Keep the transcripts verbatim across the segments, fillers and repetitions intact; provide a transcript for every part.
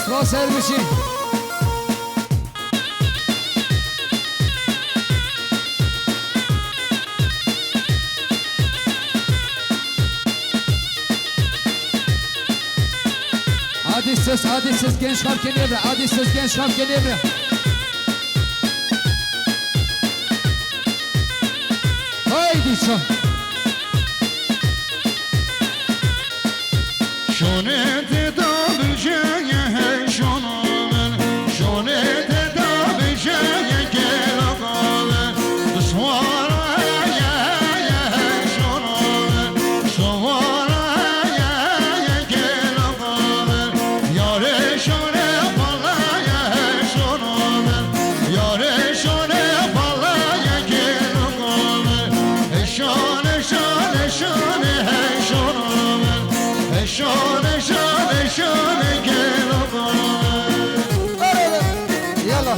Spas her bişî. Hadi ses, hadi ses, genç halk geliyor be. Hadi ses, genç halk geliyor be. Haydi çal. Şonê tê da bijeye hey şono min, şonê tê da bijeye gelo min, duswara ye, ye, hey şono min, duswara ye, ye, gelo min, yarê şonê bala ye, hey şono min, yarê şonê bala ye, gelo min, hey şonê, şonê, şonê, hey şono min. Şonê, şonê, şonê gelo. Yalla.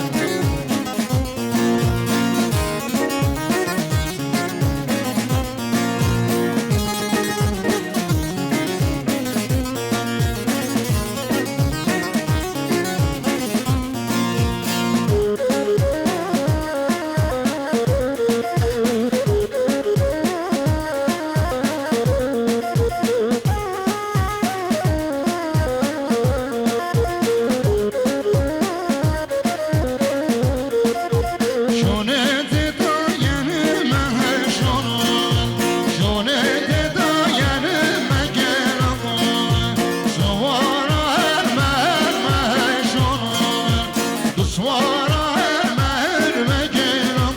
Swara her me, her me gelo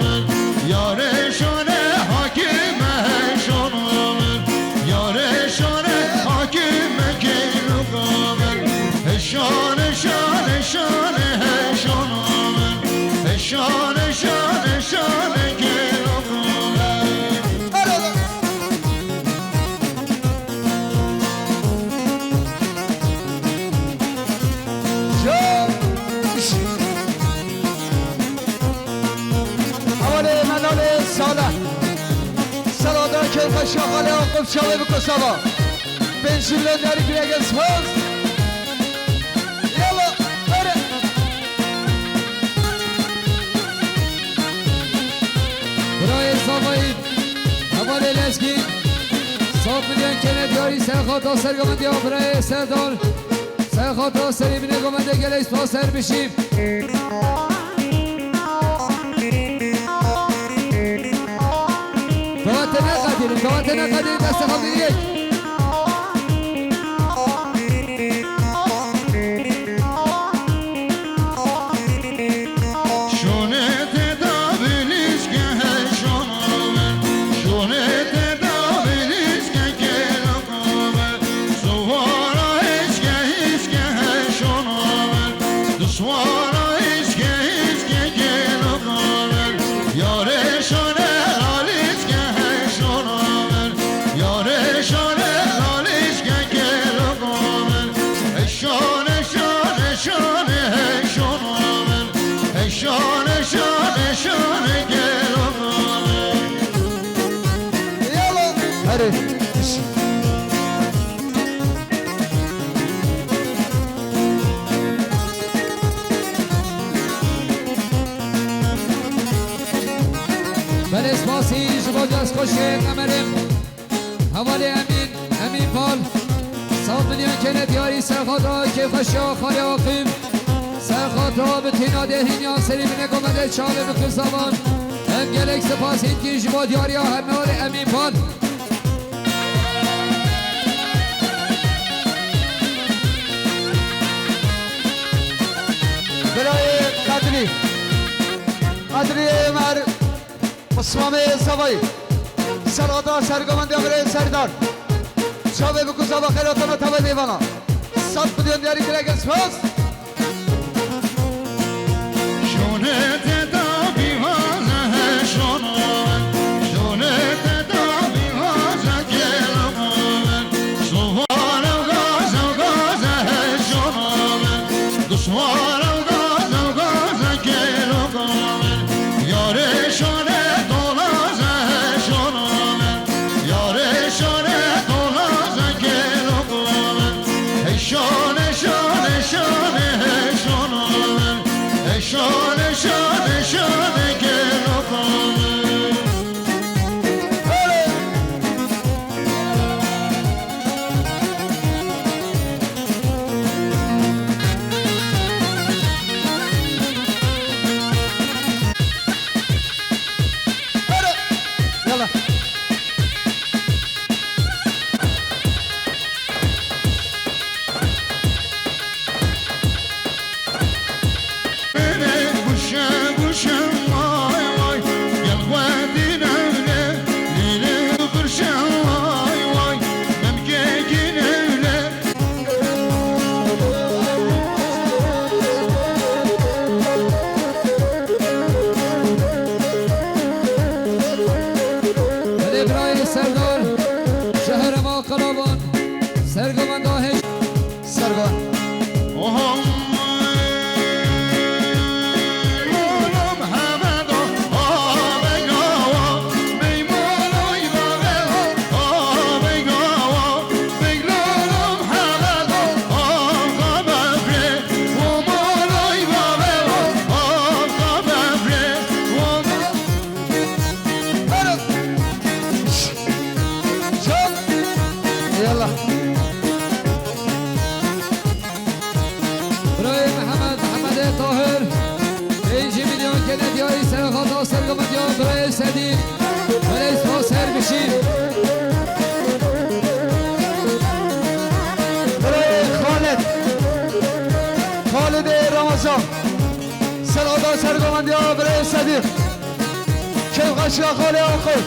min. Yarê şonê hakime hey şono min. Yarê şonê hakime gelo min. Hey şonê, şonê, şonê hey şono min. Hey şonê, şonê, şonê gelo min. Hevalê Melalê Salih. Seladar keyfa şaxalê Aqif çavê bi kusava. Pênc milyon derî girege spas. Yalla, hadi. Birayê Zavayî, hevalê Lezgî, saf milyon kene diyarî serxata sergomendiya birayê Serdar, serxata serî binê gomendê gelek spas her bişî. Dawete neqedînin, dawete neqedînin, destê xwe bigirî yek. Şonê tê da bilîzge hey şono min. Şonê tê da bilîzge gelo min. Swara hêzge hêzge hey şono min. Duswara hêzge hêzge gelo min. Yarê şonê lalîzge hey şono min. Yarê şonê lalîzge gelo min. Hey şonê, şonê, şonê hey şono min. Hey şonê, şonê, şonê gelo min. Yalla. Hadi. Belê spasî ji bo destxweşiyên Emerê. Hevalê Emîn, Emîn Pal. Saf milyon kene diyarî serxata kêfxweşiya xalê Aqîf. Serxata bi tîna dêrîniya serî binê gomendê çavê bi kirzavan. Em gelek spas hîn kî ji bo diyariya hevalê Emîn Pal. Birayê Qedrî. Qedrî Ömer. Osmanê Zavayî. Serxata sergomendiya birayê Serdar. Çavê bi ku zava xêratana tavê mêvana. Sed milyon diyarî kirek spas. Şonê tê da bîvaze hey şono min. Şonê tê da bîvaze gelo min. Swara gaze gaze hey şono min. Duswara gaze gaze gelo min. Yarê şonê dolaze hey şono min. Yarê şonê dolaze gelo min. Hey şonê, şonê, şonê. Serdar, şehre ma qelavan, sergovenda hej-, sergon. Yallah. Birayê Mihemed, Mihemedê Tahir, pêncî milyon kenediyayî serxata sergovendiya birayê Sedîq, belê spas her bişî. Birayê Xalid, Xalidê Ramazan, serxata sergovendiya birayê Sedîq, kêfxweşiya xalê Aqil.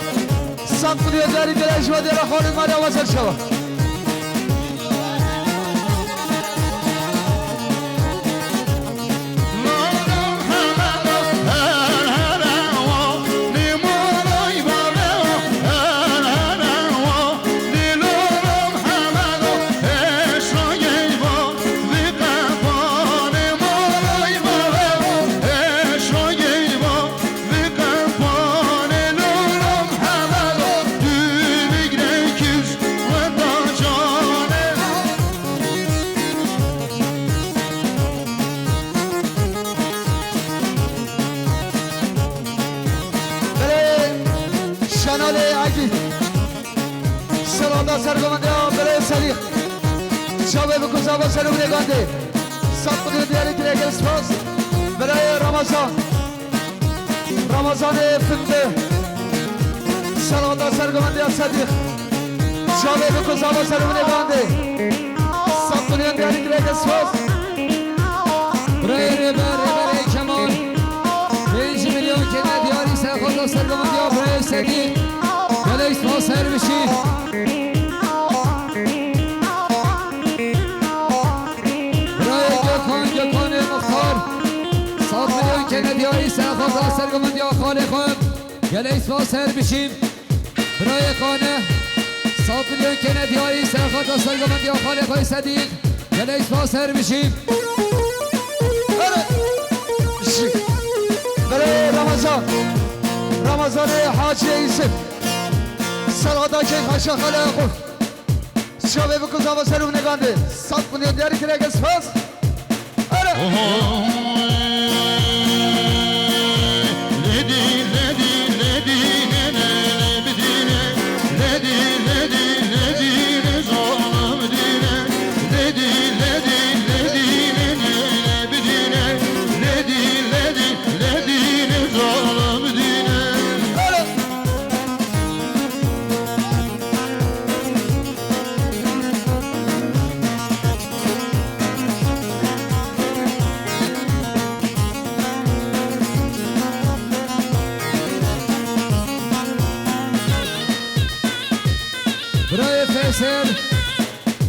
Sed milyon diyarî kire ji we diyara Xalid Meriya we ser şewa. Belê Şenalê Agî. Seranda sergovendiya belê Sedîq. Çavê bi kuzava serûnê gandê. Sed milyon diyarî kire gel spas. Belê Ramazan. Ramazanê Findi. Seranda sergovendiya Sedîq. Çavê bi kuzava serûnê gandê. Sed milyon diyarî kire gel spas. Birayê Rêber, Rêberê Kemal. Pêncî milyon kene diyarî serxata sergovendiya birayê Sedîq. Gelek spas her bişî. Birayê Gökhan, Gökhanê Muxtar. Sed milyon kene diyarî serxata sergovendiya xalê xwe. Gelek spas her bişî. Birayê Qane, sed milyon kene diyarî serxata sergovendiya xalê xwe Sedîq. Gelek spas her bişî. Here. Jî. Birayê Ramazan. Ramazanê Hacî Yusuf. Serxata kêfxweşiya xalê Yaqûb. Çavê bi kuzava serûnê gandê. Sed milyon diyarî kire gel spas. Here. Birayê Feysel,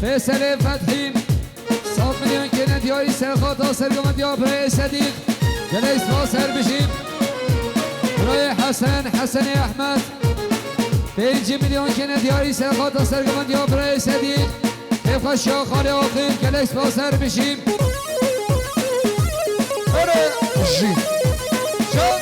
Feyselê Fethî, sed milyon kene diyarî serxata sergovendiya birayê Sedîq. Gelek spas her bişî. Birayê Hesen, Hesenê Ehmed, pêncî milyon kene diyarî serxata sergovendiya birayê Sedîq. Kêfxweşiya xalê Aqil, gelek spas her bişî. Here jî. Can.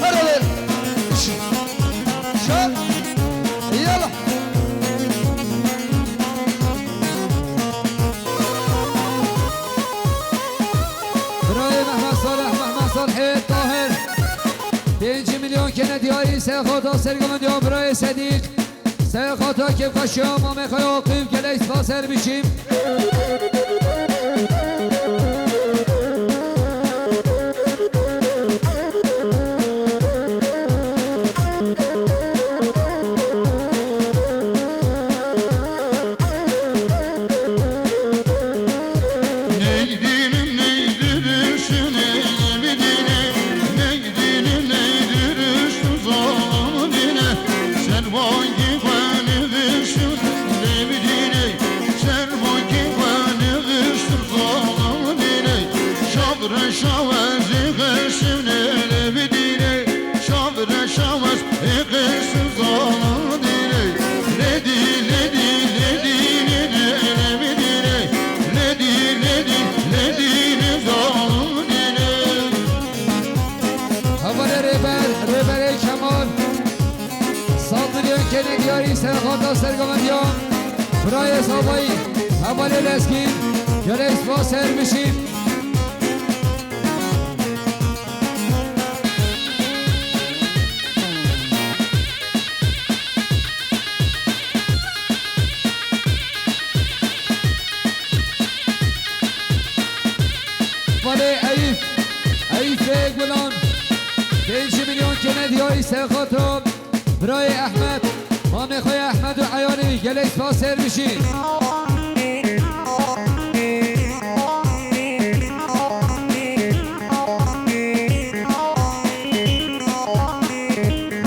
Here ver. Şa. Yala. Birayê Mehmet Salih, Mehmet Salihê Tahir. Pêncî milyon kene diyarî serxata sergovendiya birayê Sedîq. Te xata kêfxweşiya mamê xwe ya Aqîf gelek spas her biçîm. Ney dilim, ney duruşum, ney bidîne, ney dilim, ney duruşum, zalım dine. Ser bangî xwe nixişim, ney bidîne, ser bangî xwe nixişim, zalım dine. Şav re şav ez nixişim, ney bidîne. Şav re şav ez ê qesim zalım dîrê. Lê dî, lê dî, lê dî, lê dî, lê dî, lê dî, lê dî, lê dî, lê dî, lê zalım dîrê. Hevalê Rêber, Rêberê Kemal. Saldiriyan kenê diyarî serxata sergovendiyan. Birayê Sabayî, hevalê Lezgîn. Gelek spas her bijî. Balê Eyüp, Eyüpê Gulan, pêncî milyon kenê diyarî serxata. Birayê Ehmed, mamê xwe ya Ehmed û Eyalî, gelek spas her bijî.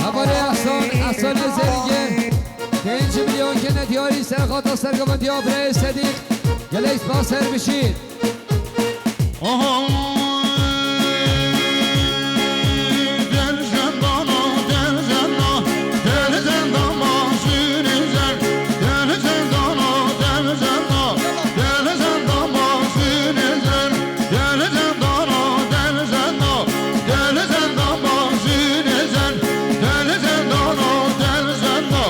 Hevalê Ehsan, Ehsanê Zerîngê, pêncî milyon kenê diyarî serxata sergovendiya birayê Sedîq, gelek spas her bijî. Aha! Del zendana, del zenda, del zenda mazûnê zer. Del zendana, del zenda, del zenda mazûnê zer. Del zendana, del zenda, del zenda mazûnê zer. Del zendana, del zenda,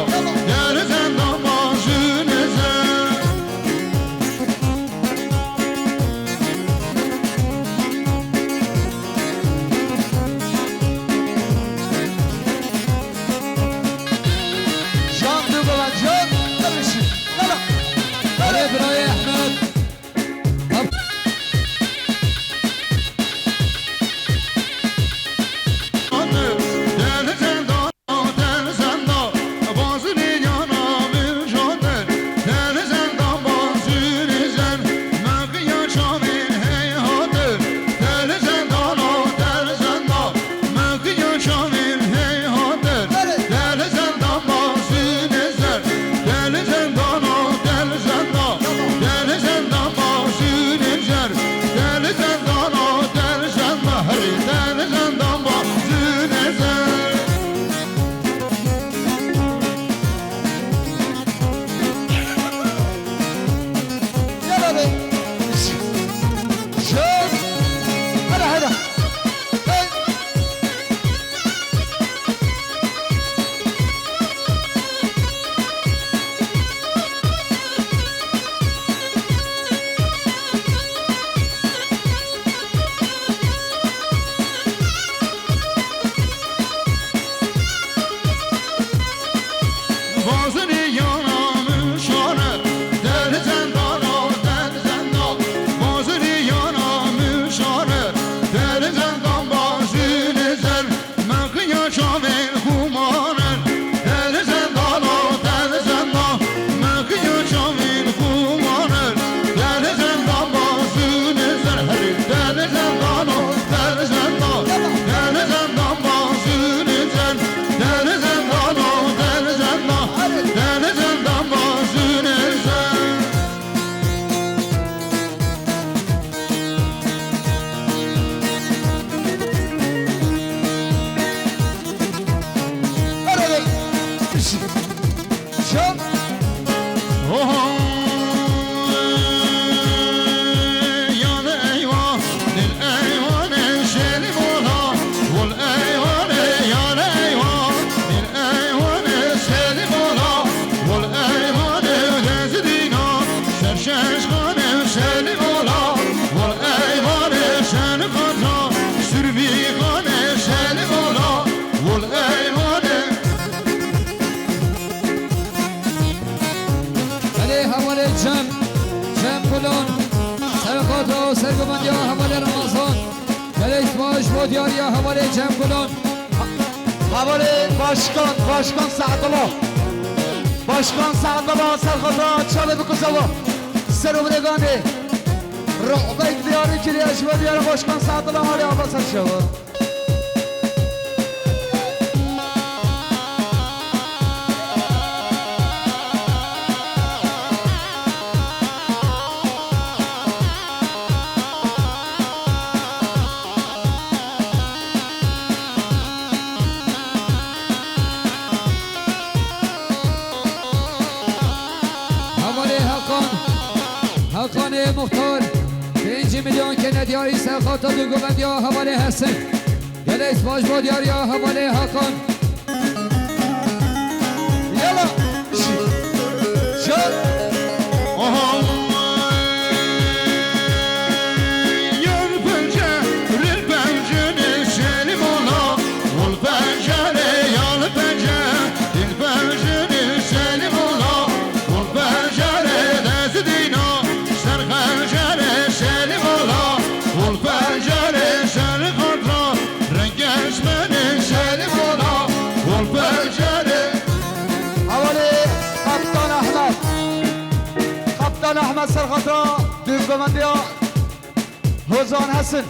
del zenda mazûnê zer. Can Dubalan, can, kardeşim. Yala. Erê birayê Ehmed. Yala be. Şöyle. Hadi, hadi. Hey. Vazinê yana min şane, del zendana, del zenda. Vazinê yana min şane, del zendan bazine zer. Mexiya çavên xumanin, del zendana, del zenda. Mexiya çavên xumanin, del zenda bazine zer. Herî del zendana, del zenda, del zenda bazine zer. Del zendana, del zenda, del zenda bazine zer. Şeşxane Şelim ola, wal eyvane şen katra, Sürvîxane Şelim ola, wal eyvane. Cem, Cem Gulon, serxata û sergovendiya hevalê Remezan. Gelek baş bo diyariya hevalê Cem Gulon. Hevalê Başkan, Başkan Saadullah. Başkan Saadullah serxata çalê bikuzawa. Ser û birêganê. Ruhbek diyarî kiriye ji bo diyara Başkan Saadullah alê ava ser şewa. Hevalê Hakan, Hakanê Muxtar, pênc milyon kene diyarî serxata du govendiya hevalê Hesin. Gelek spas bo diyariya hevalê Hakan. Yala. Şi. Şa. Oho. Yar pencerê pencerê Selim ola. Ol pencerê, yal pencerê, dil pencerê Selim ola. Ol pencerê dest dîna. Ser pencerê Selim ola. Ol pencerê ser xatra. Rengê çimenê Selim ola, ol pencerê. Hevalê Kaptan Ahmet. Kaptan Ahmet serxata du govendiya Hozan Hesin.